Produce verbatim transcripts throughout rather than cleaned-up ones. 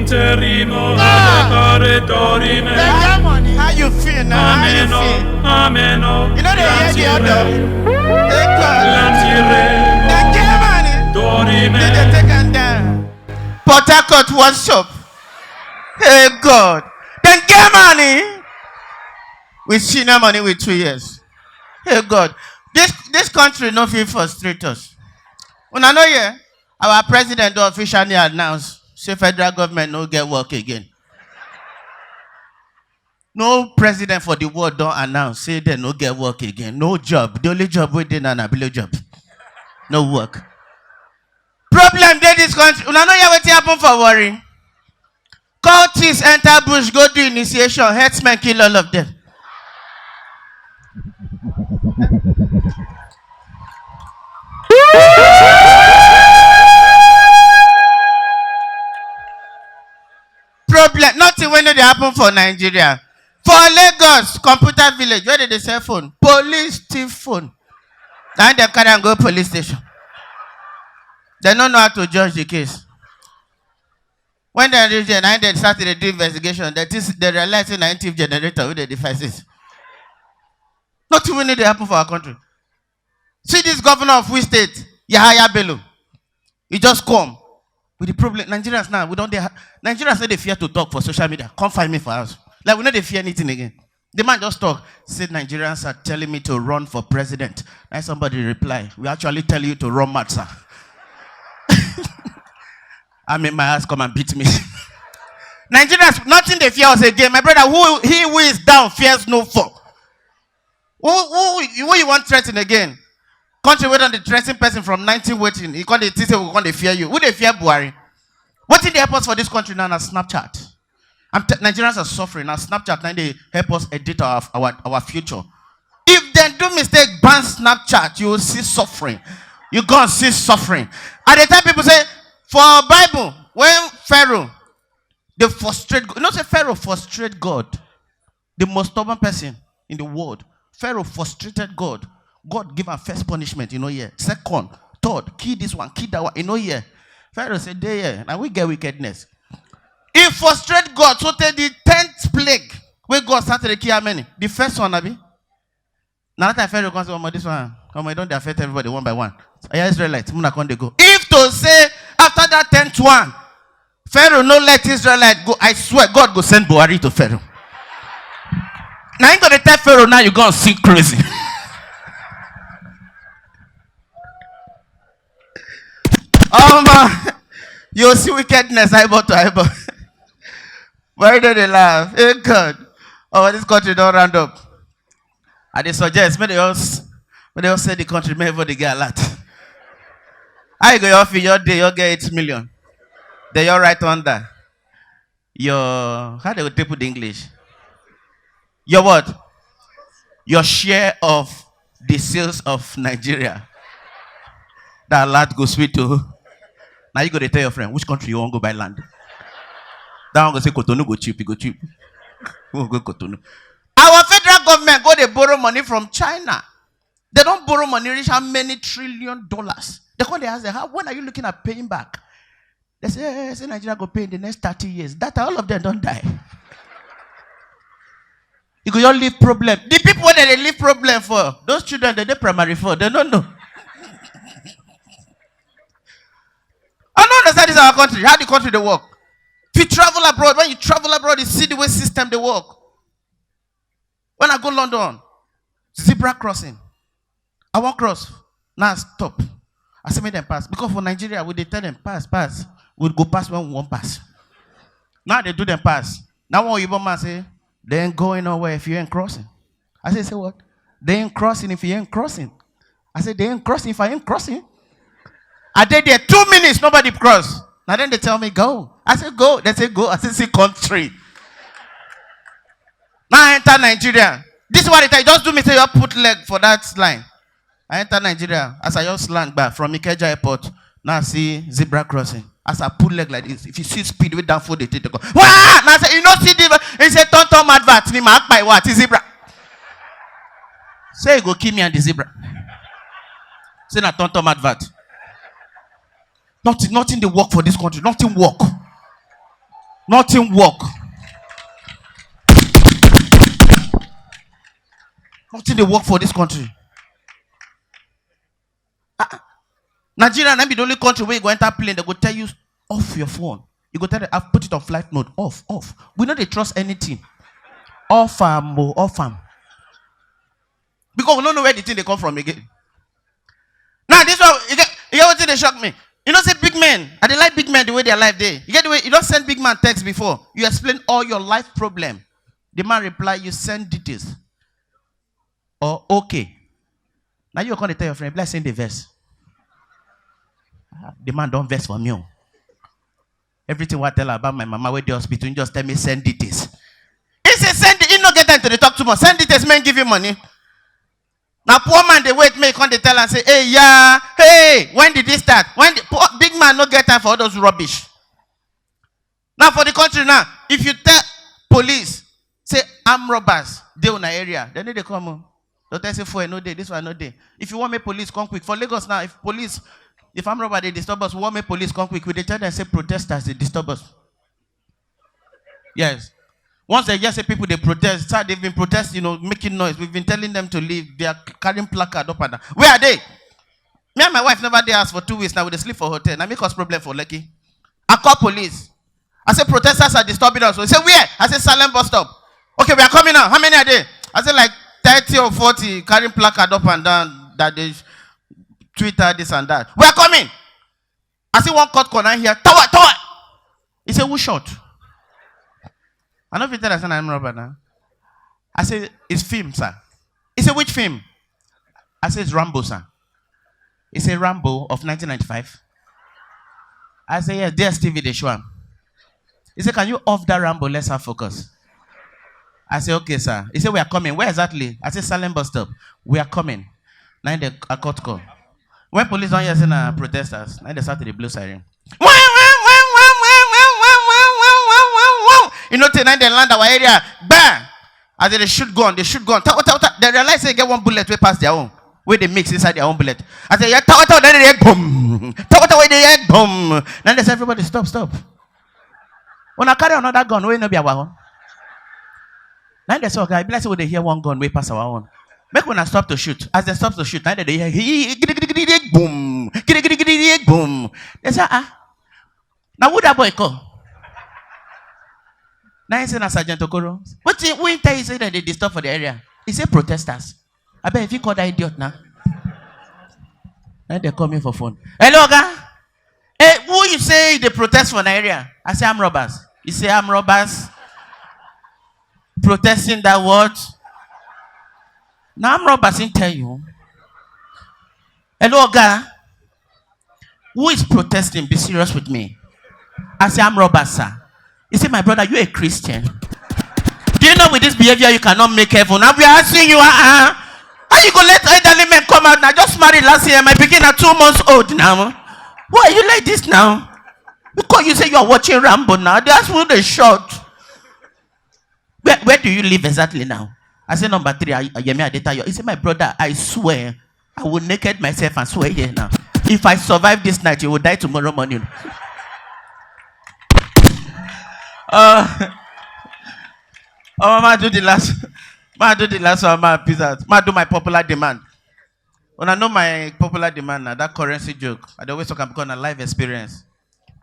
Terimo, ah, Alekare, Torime. Dem get money. How you feel now? How you feel? Ameno. You know they hear the other. Thank God. Dem get money. Torime. They dey take am down. Port Harcourt, what's up? Hey God. Dem get money. We see no money with two years. Hey God. This this country no fit frustrate us. Una know here. Our president don officially announce say federal government no get work again. No president for the world don announce say dem no get work again. No job. The only job wey dey na na below job. No work. Problem dey this country. Una no hear wetin happen for Warri? Cultists enter bush, go do initiation. Herdsmen kill all of them. Problem, nothing wey no dey happen for Nigeria. For Lagos, computer village, where they dey sell phone, police thief phone. Na dem carry am go police station. Dem no know how to judge the case. When dem reach there, na dem start to dey do investigation. Dem think, dem realize say na him thief generator wey dey devices. Nothing wey no dey happen for our country. See this governor of Wi State, Yahaya Bello. He just come with the problem. Nigerians now, we don dey ha-, Nigerians no dey fear to talk for social media. Come find me for house. Like, we no dey fear anything again. The man just talk. Say, "Nigerians are telling me to run for president." And somebody reply, "We actually tell you to run mad, sir." I'm in my house, come and beat me. Nigerians, nothing dey fear us again. My brother, who, he who is down fears no fall. Who, who, who you wan threaten again? Country wey don dey threaten person from nineteen wetin, you come dey think say we come dey fear you. Who dey fear Buhari? Wetin dey help us for this country now na Snapchat. I'm t-, Nigerians are suffering. Na Snapchat na dey help us edit our, our, our future. If dem do mistake, ban Snapchat, you will see suffering. You go and see suffering. I dey tell people say, for Bible, when Pharaoh dey frustrate, you know say Pharaoh frustrate God, the most stubborn person in the world. Pharaoh frustrated God. God give am first punishment, you know, yeah. Second, third, kill this one, kill that one, you know, yeah. Pharaoh said, "Dey here, na we get wickedness." He frustrate God, so tey the tenth plague, wey God start to dey kill how many? The first one, abi? Na that time Pharaoh come say, "Omo, this one, omo, e don dey affect everybody one by one." Oya, Israelites, una come dey go. If to say, after that tenth one, Pharaoh no let Israelite go, I swear God go send Buhari to Pharaoh. Na him go dey tell Pharaoh, "Now you go and sing crazy." Omo, you see wickedness eyeball to eyeball. Why do they laugh? Hey God. Oh, this country don round up. I dey suggest make they just, make they just sell the country, make everybody get alert. How you go your office, your day, you get eight million. Then you write under your, how they go take put the English? Your what? Your share of the sales of Nigeria. That alert go sweet too. Now you go to tell your friend which country you want go buy land. That one go say Cotonou go cheap, e go cheap. We go Cotonou. Our federal government go dey borrow money from China. They don borrow money reach how many trillion dollars? They come dey ask them, "How, when are you looking at paying back?" They say, "Eh, say Nigeria go pay in the next thirty years." That all of them don die. You go just leave problem. The people wey dem dey leave problem for, those children, they dey primary four, they no know. I no understand this our country, how the country dey work. If you travel abroad, when you travel abroad, you see the way system dey work. When I go London, zebra crossing, I wan cross, now I stop. I say make dem pass, because for Nigeria we dey tell dem, "Pass, pass." We go pass when we wan pass. Now they do dem pass. Now one Oyibo man say, "They ain't going nowhere if you ain't crossing." I say, "Say what?" "They ain't crossing if you ain't crossing." I say, "They ain't crossing if I ain't crossing." I dey there two minutes, nobody cross. Now then they tell me, "Go." I say, "Go." They say, "Go." I say, "See country." Now I enter Nigeria. This is what they tell you. Just do me say you put leg for that line. I enter Nigeria. As I just land back from Ikeja Airport, now I see zebra crossing. As I put leg like this, if you see speed with that foot, they take the go. Wah! Now I say, "You know, see the," he said, "Tom Tom advert, ni ma pa what is zebra." Say you go kill me and the zebra. Say na Tom Tom advert. Nothing, nothing dey work for this country. Nothing work. Nothing work. Nothing dey work for this country. Ah, ah. Nigeria na be the only country where you go enter plane, they go tell you, "Off your phone." You go tell them, "I've put it on flight mode." "Off, off." We no dey trust anything. Off am o, off am. Because we no know where the thing dey come from again. Now, this one, you get, you get wetin dey shock me. You know say big men, I dey like big men the way their life dey. You get the way, you don send big man text before. You explain all your life problem. The man reply, you send details. Or, "Okay." Now you come dey tell your friend, "Bless in the verse." Ah, the man don vex for me o. Everything wey I tell about my mama wey dey hospital, he just tell me, "Send details." He say, "Send it." He no get time to dey talk too much. "Send details, man, give you money." Now poor man dey wait, make he come dey tell am say, "Hey, yeah, hey, when did this start?" When the poor, big man no get time for all those rubbish. Now for the country now, if you tell police say armed robbers dey una area, dem no dey come o. Dem tell say fuel no dey, this one no dey. If you want make police come quick, for Lagos now, if police, if armed robber dey disturb us, we want make police come quick, we dey tell them say protesters dey disturb us. Yes. Once they hear say people dey protest, sir, they've been protesting, you know, making noise. We've been telling them to leave. They are carrying placard up and down. Where are they? Me and my wife never dey house for two weeks now. We dey sleep for hotel. Now make us problem for Lekki. I call police. I say, "Protesters are disturbing us." He say, "Where?" I say, "Salem bus stop." "Okay, we are coming now. How many are there?" I say, "Like thirty or forty carrying placard up and down that they Twitter this and that." "We are coming." I see one cut corner here. "Tower, tower." He say, "Who shot?" I no fit tell am say na armed robber now. I say, "It's film, sir." He say, "Which film?" I say, "It's Rambo, sir." He say, "Rambo of nineteen ninety-five?" I say, "Yes, D S T V dey show am." He say, "Can you off that Rambo? Let's have focus." I say, "Okay, sir." He say, "We are coming." "Where exactly?" I say, "Salem bus stop." "We are coming." Now the I cut call. When police don hear say na protesters, now they start to dey blow siren. You know, till now they land our area. Bang! As they shoot gun, they shoot gun. Ta, ta, ta. They realize they get one bullet wey pass their own, wey dey mix inside their own bullet. As they hear ta, ta, then they hear boom. Ta, ta, when they hear boom. Then they say, "Everybody stop, stop." Una carry another gun wey no be our own. Now they say, "Okay, I be like say we dey hear one gun wey pass our own. Make una stop to shoot." As they stop to shoot, now they dey hear, "Hee, gidi, gidi, gidi, gidi, boom. Gidi, gidi, gidi, gidi, boom." They say, "Ah, now who that boy call?" Now he say, "Na Sergeant Okoro." "Wetin, who tell you say that they disturb for the area?" He say, "Protesters." "Abeg, if you call that idiot now." Now they call me for phone. "Hello, oga. Hey, who you say they protest for Nigeria?" I say, "Armed robbers." He say, "Armed robbers? Protesting that what?" "Now armed robbers didn't tell you." "Hello, oga. Who is protesting? Be serious with me." I say, "Armed robbers, sir." He say, "My brother, you a Christian? Do you know with this behavior you cannot make heaven? And we are asking you, uh-uh. How you go let elderly men come out now? Just married last year, my pikin are two months old now. Why are you like this now? Because you say you are watching Rambo now. They ask who they shot. Where, where do you live exactly now?" I say, "Number three, I, I, Yemi Adetayo." He say, "My brother, I swear, I will naked myself and swear here now. If I survive this night, you will die tomorrow morning." Uh, oh, ma do the last, ma do the last one, ma peace out. Ma do my popular demand. When I know my popular demand now, that currency joke, I dey always talk am because na life experience.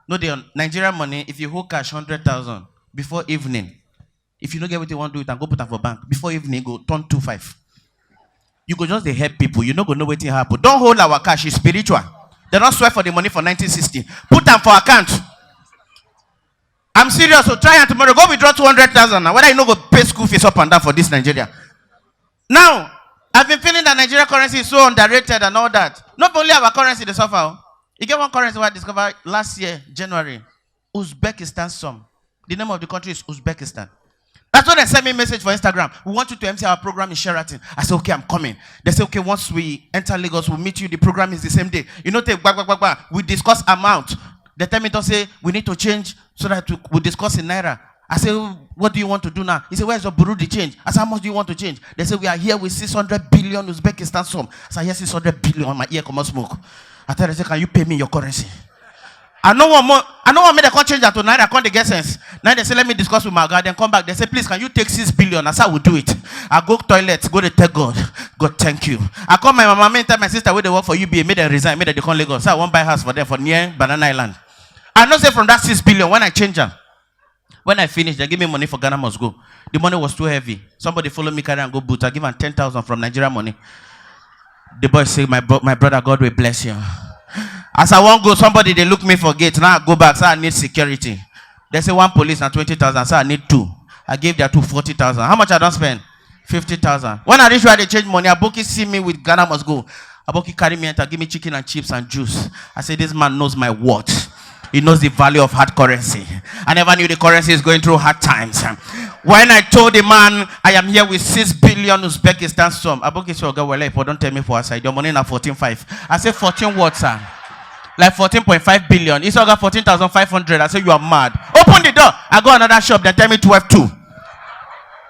No, the Nigerian money, if you hold cash hundred thousand before evening, if you no get wetin you wan do with am, go put am for bank. Before evening, go turn two five. You go just dey help people. You no go know wetin happen. Don't hold our cash. It's spiritual. They don't swear for the money for nineteen sixty. Put am for account. I'm serious. So try am tomorrow. Go withdraw two hundred thousand now. Whether you no go pay school fees up and down for this Nigeria. Now, I've been feeling that Nigeria currency is so underrated and all that. Not only our currency dey suffer. Oh. You get one currency wey I discover last year, January. Uzbekistan som. The name of the country is Uzbekistan. That's when they send me a message for Instagram. "We want you to M C our program in Sheraton." I say, "Okay, I'm coming." They say, "Okay, once we enter Lagos, we'll meet you. The program is the same day." You know, take back, back, back, back. We discuss amount. They tell me to say, "We need to change so that we, we discuss in naira." I say, "What do you want to do now?" He said, "Where's your Burundi change?" I said, "How much do you want to change?" They say, "We are here with six hundred billion Uzbekistan som." I said, "Yes, six hundred billion." My ear come out smoke. I tell them, say, "Can you pay me your currency?" I no want more. I no want make dem come change that to naira, come dey get sense. Now they say, "Let me discuss with my oga." Then come back. They say, "Please, can you take six billion?" I say, "I will do it." I go toilet, go dey tell God, "God, thank you." I call my mama, make tell my sister wey dey work for U B A, make dem resign, make dem dey come Lagos. So I wan buy house for them for near Banana Island. I know say from that six billion, when I change am, when I finish, they give me money for Ghana Must Go. The money was too heavy. Somebody follow me, carry and go boot. I give am ten thousand from Nigeria money. The boy say, "My bro- my brother, God will bless you." As I wan go, somebody dey look me for gate. Now I go back, say I need security. They say one police na twenty thousand, say I need two. I gave their two forty thousand. How much I don spend? Fifty thousand. When I reach where I dey change money, Aboki see me with Ghana Must Go. Aboki carry me enter, give me chicken and chips and juice. I say, "This man knows my worth. He knows the value of hard currency. I never knew the currency is going through hard times." When I told the man, "I am here with six billion Uzbekistan sum," Aboki say, "Oga, well, if you don't tell me for outside, your money na fourteen five." I say, "Fourteen what, sir?" "Like fourteen point five billion." He say, "Oga, fourteen thousand five hundred." I say, "You are mad. Open the door." I go another shop, they tell me twelve two.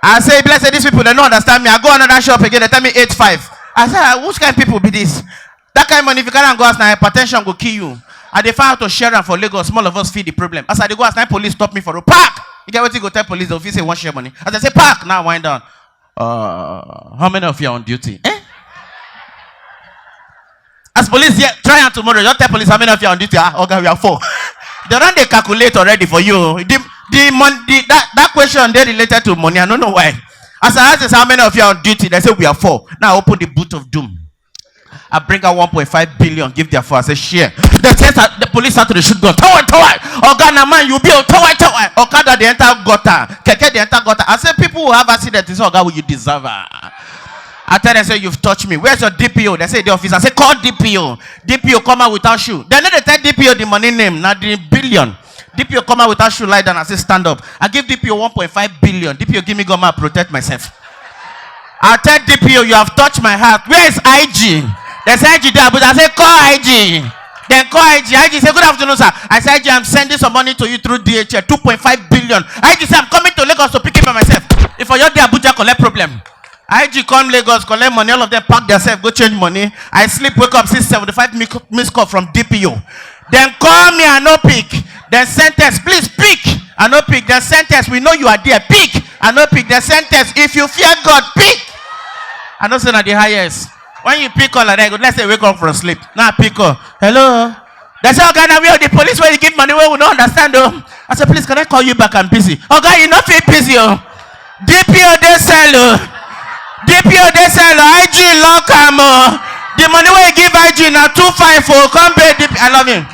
I say, "Blessed, these people, they don't understand me." I go another shop again, they tell me eight five. I say, "Ah, which kind of people be this?" That kind of money, if you carry and go house, now hypertension go kill you. I dey find how to share am for Lagos. Small of us feel the problem. As I dey go house, now police stop me for road. "Park!" You get wetin you go tell police? They'll feel say one share money. As I say, "Park!" Now wind down. "Uh, how many of you are on duty?" Eh? As police here, try am tomorrow. Just tell police, "How many of you are on duty?" "Ah, oga, we are four." They don dey calculate already for you. The the mon the that that question dey related to money. I don't know why. As I ask this, "How many of you are on duty?" They say, "We are four." Now open the boot of doom. I bring out one point five billion, give their four. I say, "Share." The, test, the police start to dey shoot gun. "Tower, tower." "Oga, na man you be, oh, tower, tower." Okada dey enter gutter. Keke dey enter gutter. I say, "People will have accident." They say, "Oga, will you deserve her?" I tell them, say, "You've touched me. Where's your D P O?" They say, "The officer." I say, "Call D P O." D P O come out without shoe. They no dey tell D P O the money name, na the billion. D P O come out without shoe, lie down. I say, "Stand up." I give D P O one point five billion. D P O give me gun, I protect myself. I tell D P O, "You have touched my heart. Where is I G?" They say, "I G dey Abuja." I say, "Call I G." Then call I G. I G say, "Good afternoon, sir." I say, "I G, I'm sending some money to you through D H L, two point five billion." I G say, "I'm coming to Lagos to pick it by myself. If I just dey Abuja, collect problem." I G come Lagos, collect money, all of them pack themselves, go change money. I sleep, wake up, see seventy-five mi- missed call from D P O. Then call me, I no pick. Then send text, "Please pick." I no pick. Then send text, "We know you are there. Pick." I no pick. Then send text, "If you fear God, pick." I know say na the highest. When you pick call like that, you go, let's say, wake up from sleep. Now I pick call. "Hello?" They say, "Oga, na we are the police where you give money where we don't understand, though." I say, "Please, can I call you back? I'm busy." "Oga, you no fit busy, oh. D P O dey sell, oh. D P O dey sell, oh. I G lock am, oh. The money where you give I G na two five, oh. Come pay D P O." I love him.